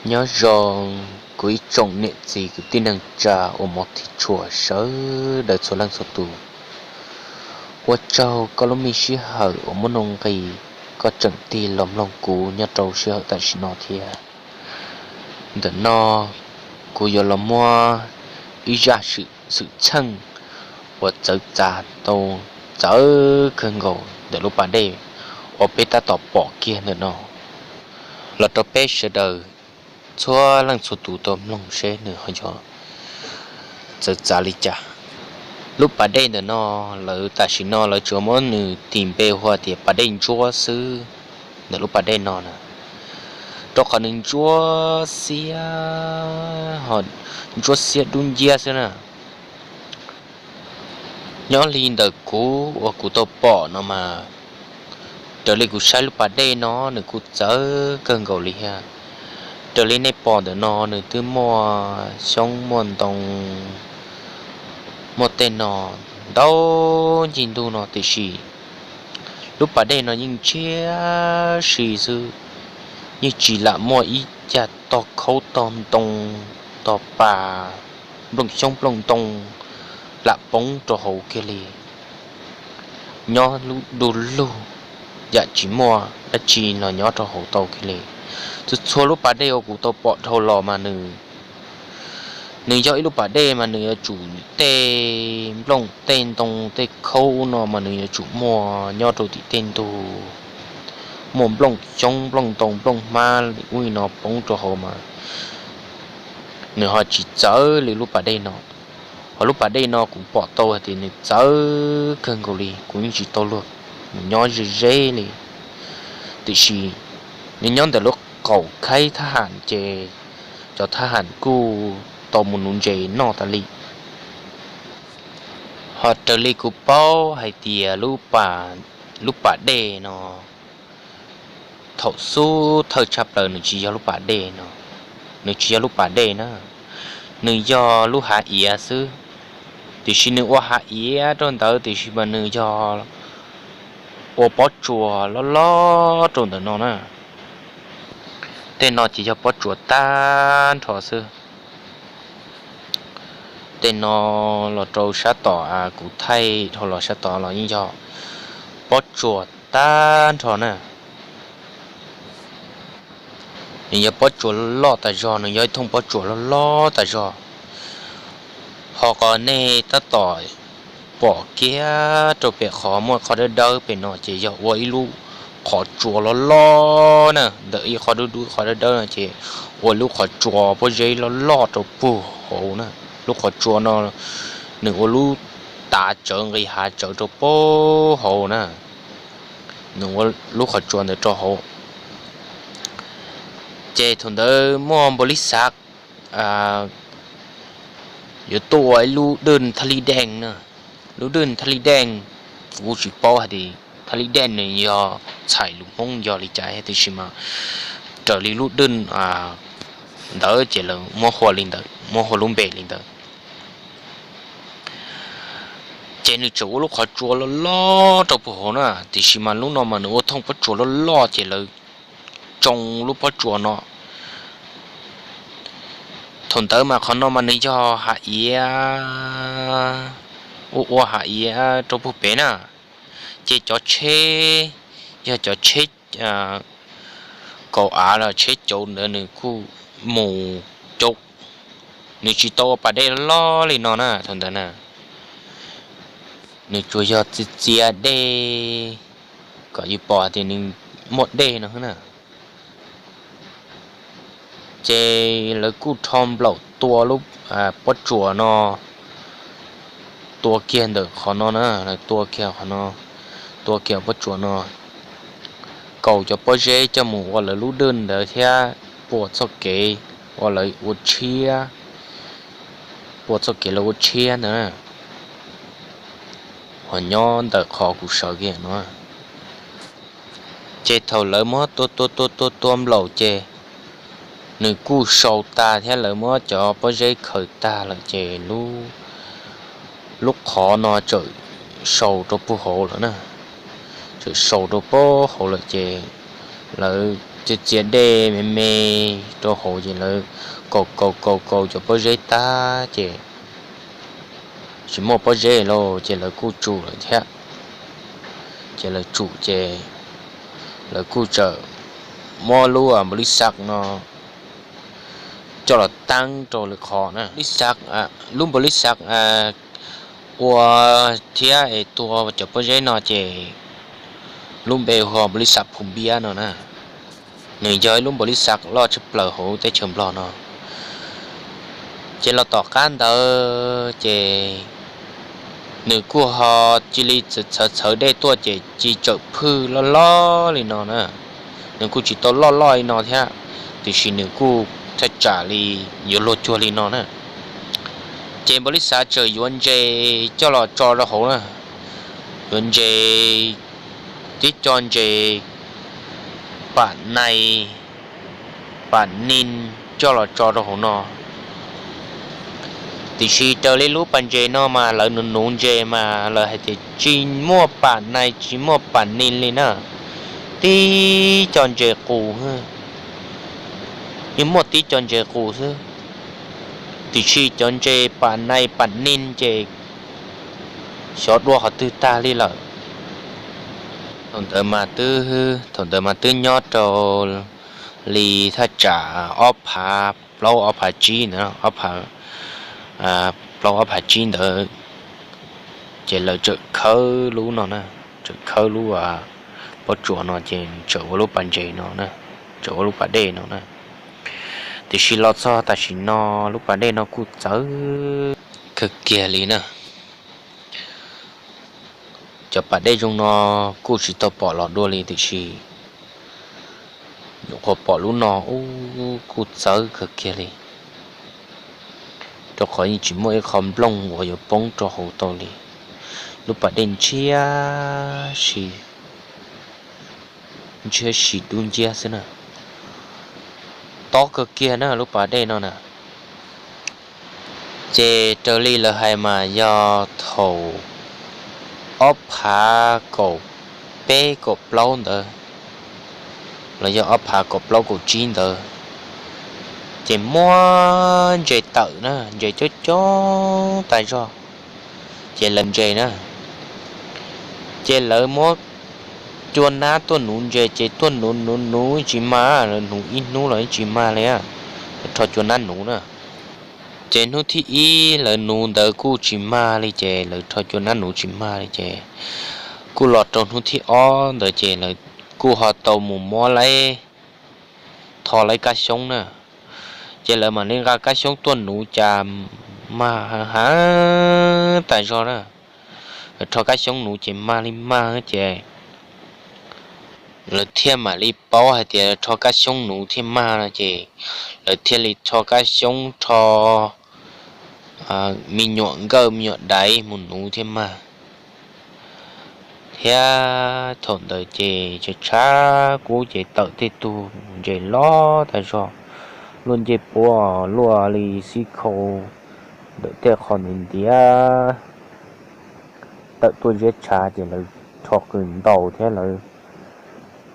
Nyob zoo kuv ib tsoom niam txiv kwv tij neej tsa uas hmov thiab tshua sawv daws txhua leej txhua tus. Ua tsaug koj lub me sij hawm uas muaj nuj nqis, koj tseem tig los mloog kuv nyob rau sij hawm tam sim no thiab. Ntawm no kuv yuav los muab ib zaj xwm txheej uas txawv txav tau txawv kawg nkaus ntawm lub pas dej uas peb tab tom pom kiag ntawm no los rau peb sawv daws txhua leej txhua tus tau mloog seb nws ho yog txawv txav li cas. Lub pas dej ntawm no, lawv tam sim no lawv tsuas muab nws tis npe hu tias pas dej ntsuab xwb. Ntawm lub pas dej no na, rau qhov nws ntsuab xiab, ntsuab xiab dub nciab xwb na. Nyob li ntawm kuv uas kuv tau pom no mas, raws li kuv saib lub pas dej no nws kuj txawv kawg nkaus li thiab. Raws li nej pom ntawm no nws twb muaj xyoob muaj ntoo, muaj tej no ntau ncig ntug no tiam sis lub pas dej no yeej ntshiab si xwb, yeej tsis lam muaj ib cag tog khaub tog ntoo, tog pas, nplooj xyoob nplooj ntoo lam poob rau hauv kiag li. Nyob lub du lug, yam tsis muaj dab tsi los nyob rau hauv tau kiag li. Txhua txhua lub pas dej uas kuv tau pom dhau los mas nws, nws yog ib lub pas dej mas nws yuav tsum tej nplooj tej ntoo tej khaub no mas nws yuav tsum muaj nyob rau tim tej ntug, muaj nplooj xyoob nplooj ntoo nplooj hmab ub no poob rau hauv mas nws ho tsis txawv li lub pas dej no. Ho lub pas dej no kuv pom tau hais tias nws txawv kawg nkaus li, kuv yeej tsis tau luag mus nyob ze ze li. Tiam sis nws nyob ntawm lub qaum khaib thab ham ces cov thab ham kuj tau mus nuv ntses noj tas li. Ho raws li kuv paub hais tias lub pas dej no thaum xub thawj tshaj plaws nws tsis yog lub pas dej no, nws tsis yog lub pas dej na, nws yog lub hav iav xwb. Tiam sis nws ua hav iav rau ntawd tiam sis mas nws yog ua pob tsuas loj loj rau ntawm no na. Tej no ces yog pob tsuas tag nrho xwb. Tej no los rau sab tom kuv thaij dhau los sab tod los yeej yog pob tsuas tag nrho na. Nws yog pob tsuas loj tas zog, nws yog ib thooj pob tsuas loj loj tas zog. Ho qhov nej tab tom pom kiag rau pem qhov muaj qhov dawb dawb pem no ces yog ua ib lub qhov tsua loj loj na, ntawm ib qhov dub dub qhov dawb dawb no ces ua lub qhov tsua pob zeb loj loj rau puag hauv na. Lub qhov tsua no nws ua lub tav tsawv nqis hav tsawv rau puag hauv na. Nws ua lub qhov tsua ntawd rau hauv. Ces thaum ntawd muaj npaum li xav yuav tuaj ua ib lub dwj thaj lij deej na. Lub dwj thaj lij deej, kuv tsis paub hais tias thaj lij deej nws yog txhais lus Hmoob yog li cas tiam sis mas raws li lub dwj ntawd ces lawv muab hu li ntawd, muab hu lub npe li ntawd. Ces nws tseem ua lub qhov tsua loj loj rau puag hauv na, tiam sis mas lub no mas nws ua thooj pob tsuas loj loj ces lawv tsoo lub pob tsuas no. Thaum ntawd mas qhov no mas nws yog hav iav, ua ua hav iav rau puag pem na. Ces cov tsheb, yog cov tsheb kaus av los tsheb cauv ntawd nws kuj mus cauv. Nws tsis tau ua pas dej loj li no na thaum ntawd na. Nws tsuas yog txias txias dej kom yus pom tias nws muaj dej no na. Ces lawv kuj rho nplaum tua lub pob tsuas no, tua kiag ntawm qhov no na, lawv tua kiag qhov no, tua kiag pob tsuas no, kaus cov pob zeb coj mus ua lawv lub dwj ntawd thiab pua txoj kev ua lawv ua tshiab, pua txoj kev lawv ua tshiab ntawd na. Ho nyob ntawm qhov kuv sawv kiag no, ces thaum lawv muab tua tua tua tua tua nplaum ces nws kuj sau tag thiab lawv muab cov pob zeb khaws tag lawm ces lub qhov no txawm sau rau puag hauv lawm na. Txawm sau rau puag hauv lawm ces lawv txiav txiav dej me me rau hauv ces lawv kaus kaus kaus kaus cov pob zeb tag ces tsis muaj pob zeb lawm ces lawv kuj tsum lawm thiab. Ces lawv tsum ces lawv kuj txawm muab lub npaum li xav no coj los teeb rau lwm qhov na. Lub npaum li xav ua thiab es tua cov pob zeb no ces lub npe hu ua npaum li xav phu npiab no na. Nws yog ib lub npaum li xav loj tshaj plaws hauv teb chaws Nplog no. Ces los tom qab ntawd ces nws kuj ho cia li txhawv txhawv dej tuaj ces cia li txawm phwj loj loj li no na. Nws kuj tsis tau loj loj li no thiab, tiam sis nws kuj thaj tsam li yuav luag cuag li no na. Ces npaum li xav txawm yuav ntses coj los tso rau hauv na, yuav ntses, tib co ntses pam nai, pam nin coj los tso rau hauv no. Tiam sis raws li lub pas ntses no mas lawv nuv nuv ntses mas lawv hais tias tsis muaj pam nai tsis muaj pam nin li na, tib co ntses qus, yeej muaj tib co ntses qus xwb. Tiam sis cov ntses pam nai pam nin ces xyov dua qhov twg tag li lawm. Thaum ntawd mas twb, thaum ntawd mas twb nyob rau li thaj tsam ob phav plaub ob phav tsib ntawd, ob phav plaub ob phav tsib ntawd, ces lawv txawm khawb lub no na, txawm khawb lub pob tsuas no ces txawm ua lub pas ntses no, txawm ua lub pas dej no na. Tiam sis los txog tam sim no lub pas dej no kuj txawv kawg kiag li na. Cov pas dej zoo no kuj tsis tau pom los dua li tiam sis nyuam qhuav pom lub no ub kuj txawv kawg kiag li, rau qhov yeej tsis muaj ib qho nplooj uas yuav poob rau hauv tau li. Lub pas dej ntshiab si, ntshiab si dub nciab xwb na. Tob kawg kiag na lub pas dej no na. Ces raws li lawv hais mas yog thaum ob phav kaum peb kaum plaub ntawd los yog ob phav kaum plaub kaum tsib ntawd, ces muab ntses tawm na, ntses coob coob tas zog. Ces lawv ntses na, ces lawv muab cua nab tuaj nuv ntses ces tuaj nuv nuv nuv tsis mag, lawv nuv ib hnub los tsis mag li, rho cua nab nuv na. Ces hnub thib ib lawv nuv ntawd kuj tsis mag li ces lawv rho cua nab nuv tsis mag li ces kuj los rau hnub thib ob ntawd ces lawv kuj ho tau mus muab laib, tho laib kab xyoob na. Ces lawv mam li nqa kab xyoob tuaj nuv cas mag heev tas zog na. Lawv rho kab xyoob nuv ces mag li mag ces lawv thiaj mam li paub hais tias rho kab xyoob nuv thiaj mag no ces lawv thiaj li rho kab xyoob, rho me nyuam nkawj me nyuam daiv mus nuv thiaj mag. Thiab thaum ntawd ces tshav tshav kub ces tawm tej tug ntses loj tas zog, luaj ncej puab luaj li xib khau ntawm tej qho ntiav ntiav tawm tuaj ziab tshav ces lawv rho qws ntaus thiab lawv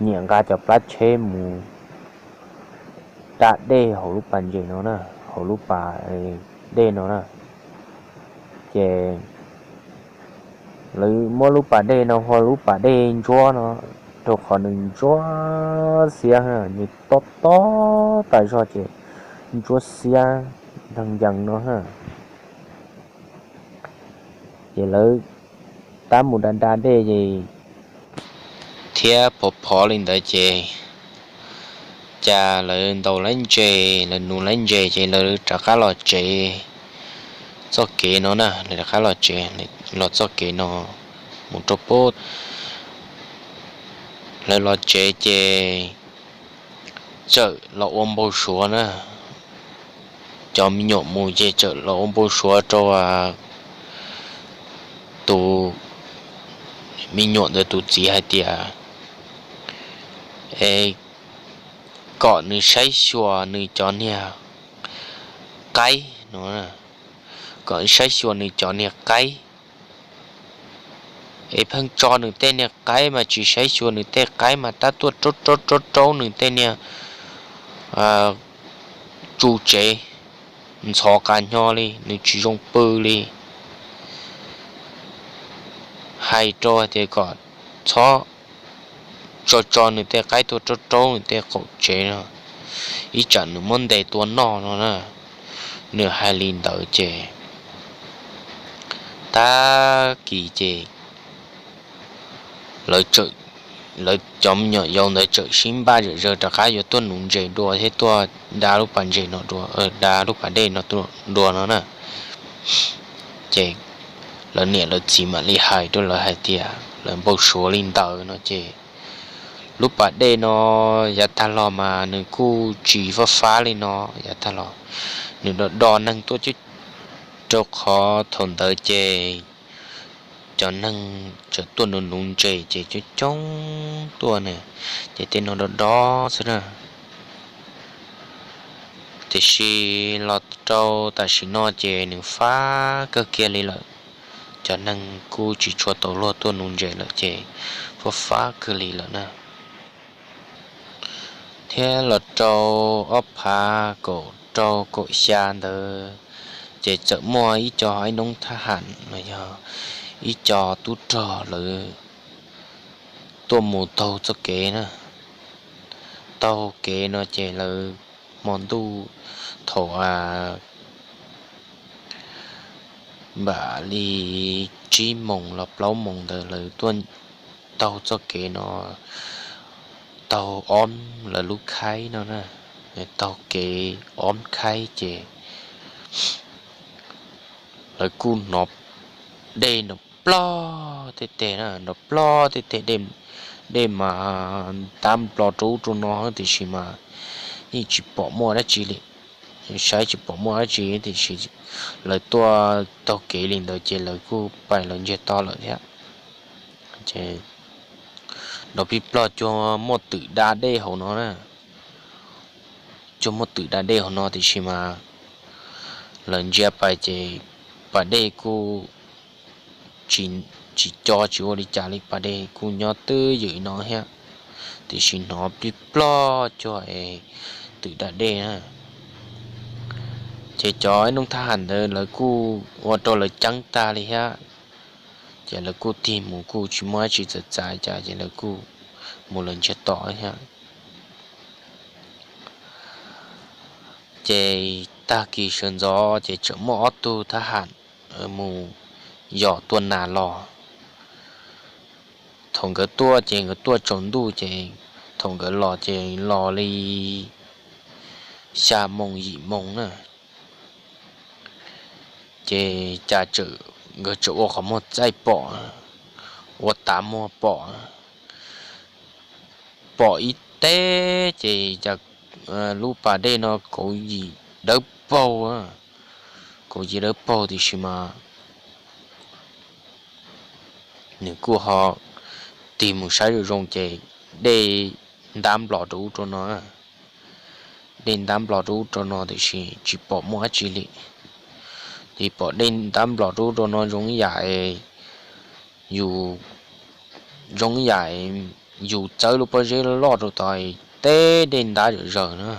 nyiam nqa cov plab tsheb mus da dej hauv lub pas ntses no na, hauv lub pas dej no na. Ces lawv muab lub pas dej no hu lub pas dej ntsuab no, rau qhov nws ntsuab xiab, nws tob tob tas zog ces ntsuab xiab nteeg ncees no. Ces lawv tab mus da da dej ces thiab phov phov li ntawd ces cas lawv ntaus laib ntses, lawv nuv laib ntses ces lawv rov qab los tsev txoj kev no na, lawv rov qab los tsev, los txoj kev no mus rau pub. Lawv los tsev ces txawm los ua npau suav na, cov me nyuam mus ces txawm los ua npau suav rau tus me nyuam ntawd tus txiv hais tias kom nws saib xyuas nws cov niag qaib no, kom saib xyuas nws cov niag qaib es pheej tso nws tej niag qaib mas tsis saib xyuas nws tej qaib mas tab tuaj raub raub raub raub nws tej niag tsu tsev ntxhov qas nyo li, nws tsis zoo pw li. Hais rau hais tias kom txhob tso tso nws tej qaib tuaj raub raub nws tej qaum tsev no, ib tsam nws muab ntes tua noj no na. Nws hais li ntawd ces tag kis ces lawv cov me nyuam yaus ntawd txawm sib npaj zom zaws rov qab yuav tuaj nuv ntses dua thiab tuaj da lub pas ntses no dua, da lub pas dej no dua no na. Ces lawv niam lawv txiv mam li hais rau lawv hais tias lawv npau suav li ntawd no ces lub pas dej no yav tag los mas nws kuj tsis fab fab li no, yav tag los nws do do neeg tuaj coob, rau qhov thaum ntawd ces cov neeg txawm tuaj nuv nuv ntses ces coob coob tuaj na, ces tej no do do xwb na. Tiam sis los rau tam sim no ces nws fab kawg kiag li lawm, cov neeg kuj tsis tshua tau luag tuaj nuv ntses lawm ces fab fab kawg li lawm na. Thiab los rau ob phav kaum rau kaum xya ntawd ces txawm muaj ib co ib noob thab ham los yog ib co tub rog lawv tuaj mus taug txoj kev na. Taug kev no ces lawv hmo ntuj thaum npam li tsib moos los plaub moos ntawd lawv tuaj taug txoj kev no, taug ob lawv lub khaib no na, taug kev ob khaib ces lawv kuj hnov dej nrov plog tej teg na, nrov plog tej teg, dej mas ntab nplos rau ub rau no tiam sis mas yeej tsis pom muaj dab tsi li, saib tsis pom muaj dab tsi tiam sis lawv tuaj taug kev li ntawd ces lawv kuj pais lawv ntsiag to lawm thiab. Ces nrov plig plog cuag muaj twm da dej hauv no na, cuag muaj twm da dej hauv no tiam sis mas lawv ntsia pais ces pas dej kuj tsis co tsis ua li cas li, pas dej kuj nyob twj ywm no thiab, tiam sis hnov plig plog cuag es twm da dej na. Ces cov noob thab ham ntawd lawv kuj ua rau lawv ceeb tag li thiab, ces lawv kuj tig mus kuj tsis muaj dab tsi txawv txav cas ces lawv kuj mus lawv ntsiag to thiab. Ces tag kis sawv ntxov ces tseem muaj ob tug thab ham mus yos tuaj nas los. Thaum nkawd tuaj ces nkawd tuaj tsaus ntuj ces thaum nkawd los ces los li xya moos yim moos na. Ces cas txawm nkawd txawm ua qhov muag txaij pom, ua tav muag pom, pom ib teb ces cas lub pas dej no kauv yim dawb paug, kauv yim dawb paug tiam sis mas nws kuj ho tig mus saib zoo zoo ces dej ntab nplos rau ub rau no, dej ntab nplos rau ub rau no tiam sis tsis pom muaj dab tsi li. Ces pom dej ntab nplos rau ub rau no zoo ib yam, yus, zoo ib yam yus txawb lub pob zeb loj rau tod teb dej ntab zom zaws na,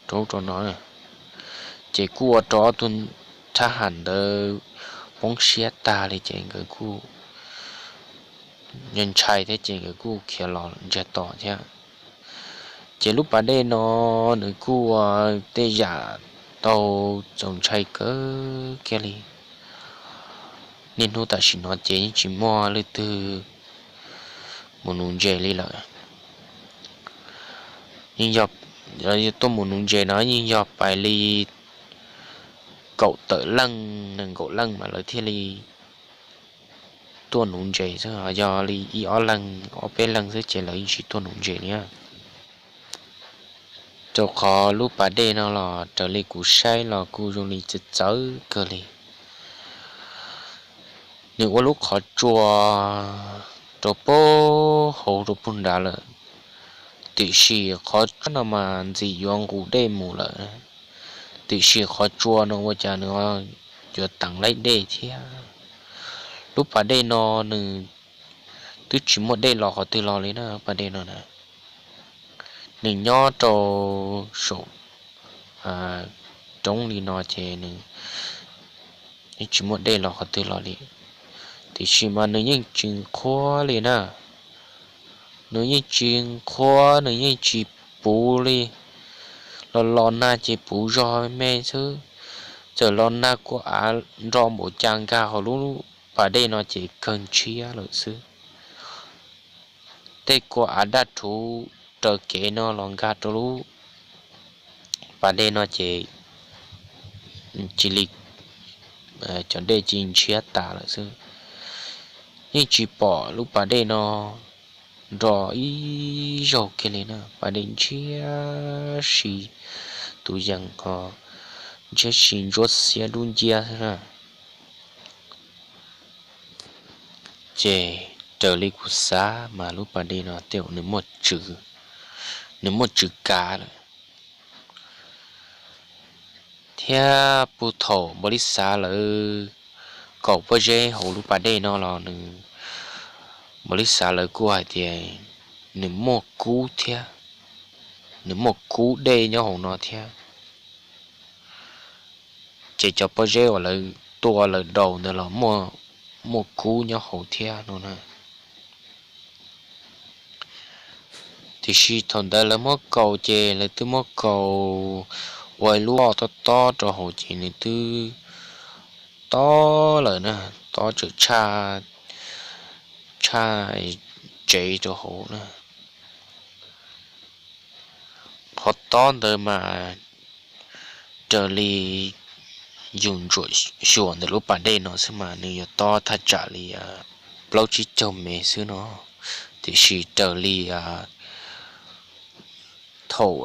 rau ub rau no. Ces kuj ua rau ob tug thab ham ntawd poob siab tag li ces nkawd kuj ntshai thiab ces nkawd kuj khiav los ntsiag to thiab. Ces lub pas dej no nws kuj ua tej yam tau txaus ntshai kawg kiag li. Niaj hnub tam sim no ces yeej tsis muaj leej twg mus nuv ntses li lawm. Yeej yog tuaj mus nuv ntses no yeej yog pais li kaum tawm leej nees nkaum leej mas lawv thiaj li tuaj nuv ntses xwb, yog li ib ob leeg ob peb leeg xwb ces lawv yeej tsis tuaj nuv ntses li. Rau qhov lub pas dej no los raws li kuv saib los kuj zoo li txawv txawv kawg li. Nws ua lub qhov tsua rau puag hauv rau puag nrad lawm, tiam sis qhov tsua no mas ntxim yuav nqus dej mus lawm, tiam sis qhov tsua no ua cas nws yuav teev laib dej thiab. Lub pas dej no nws twb tsis muaj dej los qhov twg los li na, pas dej no na. Nws nyob rau saum roob li no ces nws yeej tsis muaj dej los qhov twg los li. Tiam sis mas nws yeej tsis qhuav li na, nws yeej tsis qhuav, nws yeej tsis puv li. Los los nag ces puv zog me xwb, txawm los nag kua av nro npaum cas nkag hauv lub pas dej no ces kawg ntshiab lawm xwb. Tej kua av daj rhuv raws kev no los nkag rau lub pas dej no ces cia li, cov dej cia li ntshiab tas lawm xwb. Yeej tsis pom lub pas dej no nro ib zaug kiag li na, pas dej ntshiab si, tus yees ho ntshiab si ntsuab xiab dub nciab xwb na. Ces raws li kuv xav mas lub pas dej no tej zaum nws muaj tswv kav lawm. Thiab puag thaum npau li xav lawv kaum pob zeb hauv lub pas dej no los nws, npau li xav lawv kuj hais tias nws muaj kub thiab, nws muaj kub dej nyob hauv no thiab. Ces cov pob zeb uas lawv tua lawv daus ntawd los muaj kub nyob hauv thiab no na. Tiam sis thaum ntawd lawv muab kaus ces lawv twb muab kaus ua ib lub loj tob tob rau hauv ces nws twb tob lawm na, tob txawm tshaj tsev rau hauv na. Qhov tob ntawd mas raws li yus ntsuam xyuas ntawm lub pas dej no xwb mas nws yuav tob thaj tsam li plaub tsib caug mev xwb no. Tiam sis raws li thaum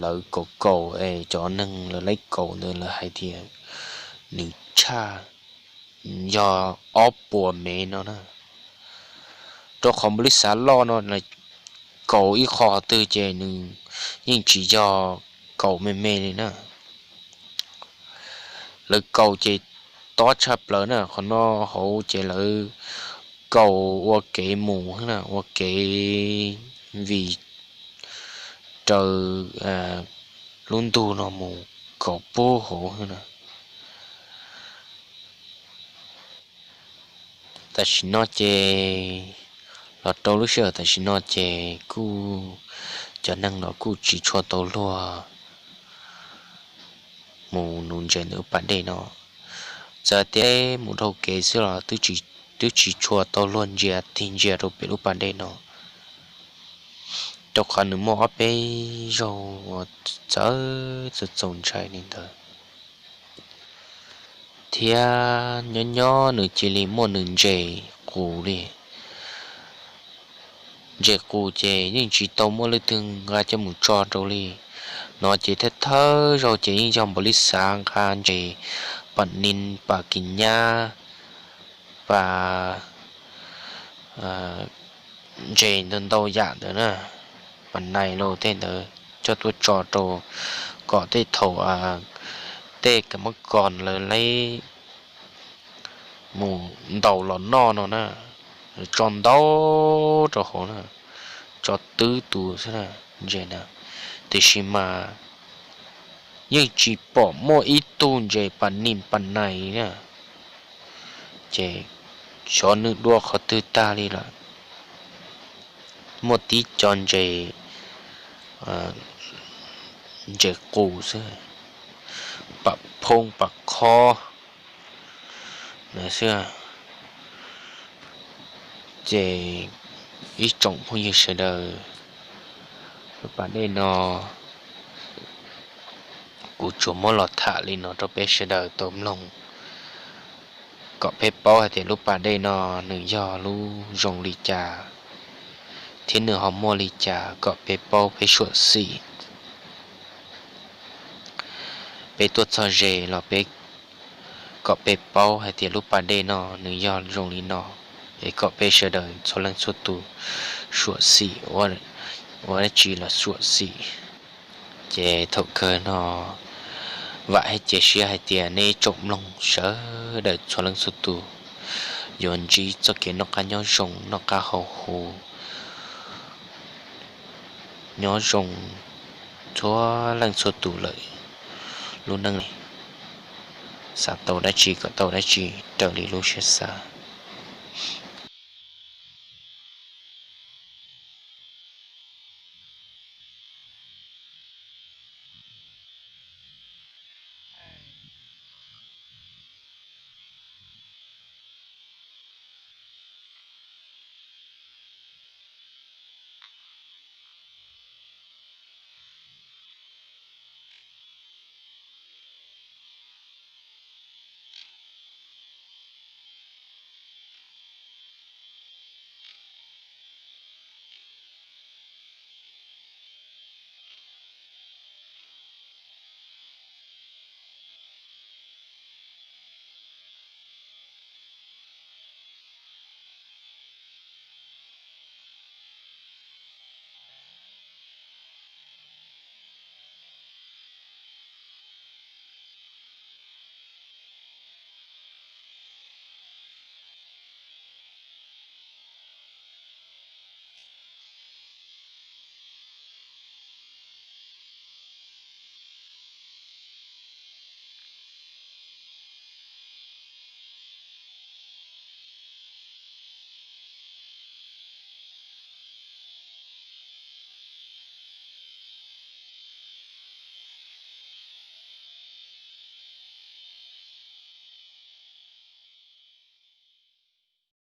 lawv kaus kaus es cov neeg lawv laib kaus ntawd lawv hais tias nws tshaj yog ob puas mev no na. Rau qhov npau li xav loj no kaus ib qho qhov twg ces nws yeej tsis yog kaus me me li na. Lawv kaus ces tob tshaj plaws na, qhov no hauv ces lawv kaus ua kev mus na, ua kev vim raws lub ntug no mus kaus puag hauv na. Tam sim no ces los rau lub sij hawm tam sim no ces kuj cov neeg los kuj tsis tshua tau luag mus nuv ntses ntawm lub pas dej no. Txawm tias mus dhau kev xwb los twb tsis tshua tau luag ntsia tig ntsia rau pem lub pas dej no, rau qhov nws muaj ob peb zaug uas txawv txaus ntshai li ntawd. Thiab nyob nyob nws cia li muaj nws ntses qus li. Ntses qus ces yeej tsis tau muaj leej twg nqa coj mus tso rau li. No ces thawj thawj zaug ces yeej yog npaum li xav nqa ntses pam nis pam kis nyab pam ntses ntau ntau yam ntawd na, pam nais los tej ntawd coj tuaj tso rau kom tej thaum tej kam mab kos lawv laib mus ntaus los noj no na, tso ntau rau hauv na, tso twb tus xwb na, ntses na. Tiam sis mas yeej tsis pom muaj ib tug ntses pam nis pam nais na. Ces xyov nws dua qhov twg tag li lawm. Muaj tib co ntses, ntses qus xwb, pam phoob pam khob na xwb. Ces ib tsoom phooj ywg sawv daws, lub pas dej no kuv tsuas muab los tham li no rau peb sawv daws tau mloog, kom peb paub hais tias lub pas dej no nws yog lub zoo li cas thiab nws ho muaj li cas kom peb paub peb suam xim. Peb tuaj txog ze los peb, kom peb paub hais tias lub pas dej no nws yog zoo li no, es kom peb sawv daws txhua leej txhua tus suam xim, ua dab tsi los suam xim. Ces thaum kawg no vam thiab cia siab hais tias nej tsoom mloog sawv daws txhua leej txhua tus yuav ntsib txoj kev noj qab nyob zoo, noj qab haus huv, nyob zoo txhua leej txhua tus lawm. Lub neej ne, xav tau dab tsi kom tau dab tsi raws li lub siab xav.